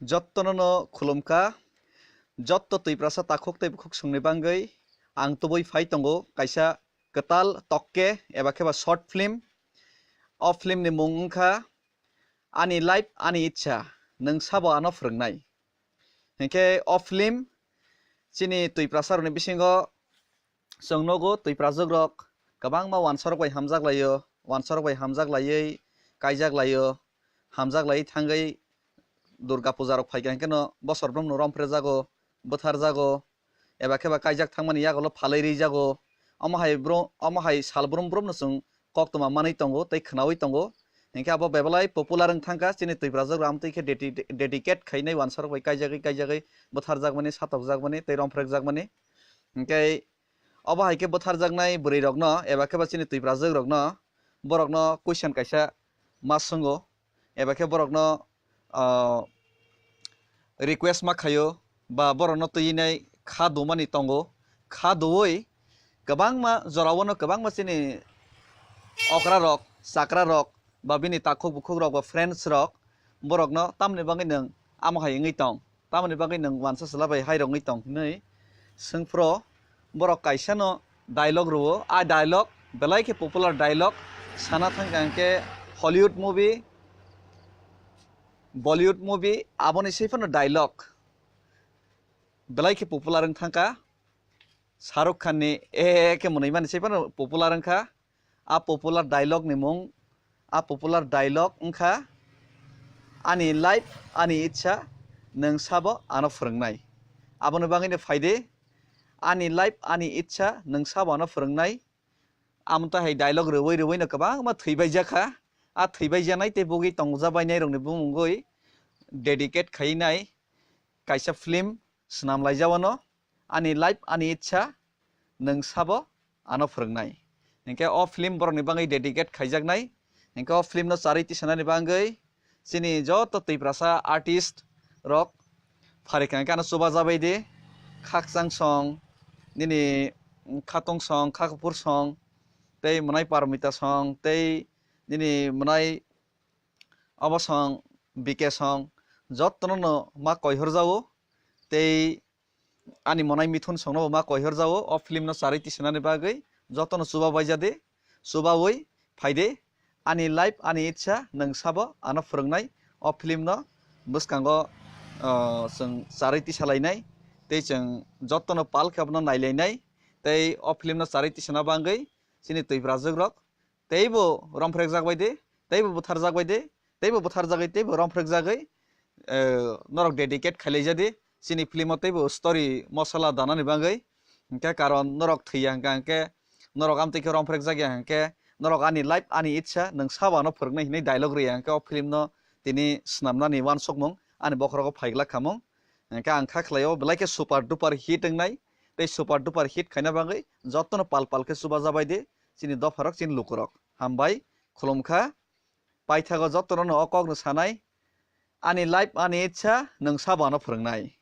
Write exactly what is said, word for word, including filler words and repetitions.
Jottono no khulumkha, jotto Twiprasa takhuk tei bukhuk songni bangwi ang tubui phai tongo kaisa kwtal tokke eba khe ba short film. O film ni mung wngkha Ani Life Ani Ichha, Nwng Sabo Ano Phwrwngnai. Hinkhe o film chini Twiprasa rokni bisingo chwng nogo, Twiprajwk rok kwbangma wansarok bai hamjak laio, wansarok bai hamjak laiwi kaijak laio, hamjak laiwi thangwi Durga puja rok phaikha hinkhe no bosor bromno romphre jago, bwthar jago, eba khe ba kaijak thangmani yagulo phalwi ri jago. Omo hai bro-, omo hai sal brum brumno chwng koktwma manwi tongo tei khwnawi tongo. Hinkhe abo bebelai popular wng thangkha chini Twiprajwk rok amtwi khe dedi-, dedicate khainai wansarok bai kaijagwi, kaijagwi bwtharjakmani, satokjakmani tei romphrekjakmani. Hinkhe obo hai khe bwtharjaknai bwrwi rokno eba khe ba chini Twiprajwk rokno, borokno question kaisa ma swngo, eba khe borokno, ah, request ma khaio, ba borokno twi nai kha dumani tongo. Kha duwi kwbangma jorao no kwbangma chini okra rok, chakra rok, ba bini takhuk bukhuk rok ba friends rok borokno tamni bagwi nwng amo hai wngwi tong, tamni bagwi nwng wansa chwla bai hai rok wngwi tong hinwi swngphro, borok kaisa no dialogue rwo. A dialogue belai khe popular dialogue, sana thangkha hinkhe Hollywood movie, Bollywood movie, aboni sei phano dialogue belai khe popular wng thangkha. Shahrukh Khan ni e khe mwnwi mani sei phano popular wngkha. A popular dialogue ni mung, a popular dialogue wngkha, "Ani life, ani ichha, nwng sabo ano phwrwngnai." Aboni bagwino phaidi, "Ani life, ani ichha, nwng sabo ano phwrwngnai." Amo ta hai dialogue rwui rwui no kwbangma thwibaijak kha. A thwibaijaknai tei bugwi tongjabainai rokni bumungwi dedicate khainai kaisa film swnam laijak wano, "Ani life, ani ichha, nwng sabo ano phwrwngnai." Hinkhe o film borokni bagwi dedicate khaijaknai. Hinkhe o film no charwi tisanani bagwi chini joto Twiprasa artist rok pharikha hinkhe ano chubajabai di, khakchang song, nini khatong song, khakuphur song, tei mwnai Parmita song, tei nini mwnai obo song, B K song, jotono no ma koihor jago, tei ani mwnai Mithun songno bo ma koihor jago o film no charwi tisanani bagwi. Jotono chubabai jadi, chubawi phaidi, "Ani life, ani ichha, nwng sabo ano phwrwngnai." O film no bwskango, ah, chwng charwi tisalainai tei chwng jotono pal khe abono nailainai tei o film no charwi tisana bagwi chini Twiprajwk rok teibo romphrekjak bai de, teibo bwtharjak bai de, teibo bwtharjagwi, teibo romphrekjagwi, eh, norok dedicate khailaijadi chini film o teibo story mosala danani bagwi. Hinkhe karon norok thwiya hinkha hinkhe, norok amtwi khe romphrekjakya hinkhe, norok ani life, ani ichha, nwng sabo ano phwrwngnai hinwi dialogue rwya hinkhe o film no tini swnamnani uansukmung ani bokhorogo phaiglak khamung. Hinkhe ang kha khlaio belai khe super duper hit wngnai, tei super duper hit khaina bagwi jotono pal pal khe chubajabai di chini dopharok, chini lukurok. Hambai, khulumkha. Paithago jotono no o kokno sanai, "Ani life, ani ichha, nwng sabo ano phwrwngnai."